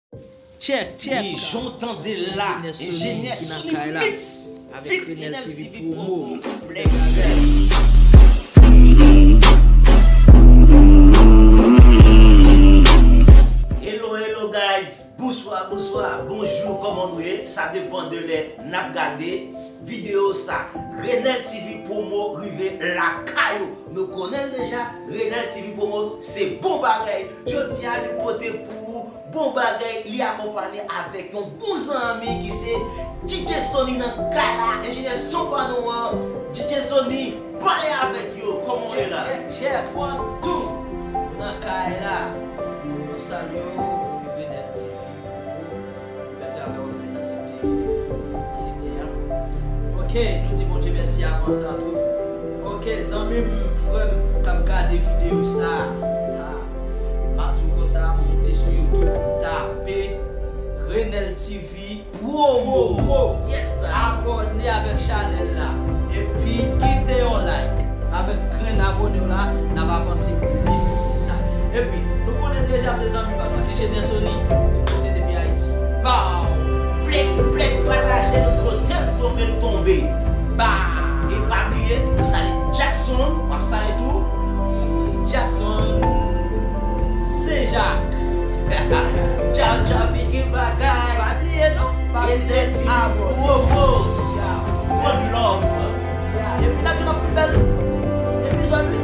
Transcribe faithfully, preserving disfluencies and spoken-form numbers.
Tchèk, tchèk. Wi, jan w tande l la, Enjenyè Sony Mix, avèk Renel T V Promo. Bèl bagay. Hello, hello guys. Bonswa, bonswa, bonjou, kòman nou ye? Sa depann de lè n ap gade videyo sa. Renel T V Promo rive lakay ou. Nou konnen l deja, Renel T V Promo se bon bagay. Jodi a li pote pou ou bon bagay, li akonpanye avèk yon bon zanmi ki se D J Sony nan kay la, enjenyè son pa nou an. D J Sony, pale avèk yo, kòman w ye la? Tchèk, tchèk, tchèk, one, two. Nou nan kay la. Nou salye w, Renel T V. Bèl travay w ap fè nan sektè, nan sektè a. Ok, nou di Bondye mèsi avan sa tou. Ok, zanmi m, frè m k ap gade videyo sa a. M ap di w konsa, moute sou YouTube, tape Renel T V Promo. Yes, sir. Abòne avèk chanèl la. Epi kite yon like. Avèk grenn abòne w la, n ap avanse plis. Epi, nou konnen deja se zanmi pa nou, Enjenyè Sony, tou kote depi Ayiti. Pow! Plèk, plèk, pataje l kote l tonbe, l tonbe. Ba! E pa bliye, nou salye Jackson, w ap salye tou? Jackson Saint-Jacques. Tchaw, tchaw, figi bagay. Pa bliye non, pa bliye abòne. Promo. Ya. One love. Ya. Epi n ap jwenn yon pi bèl epizòd, wi.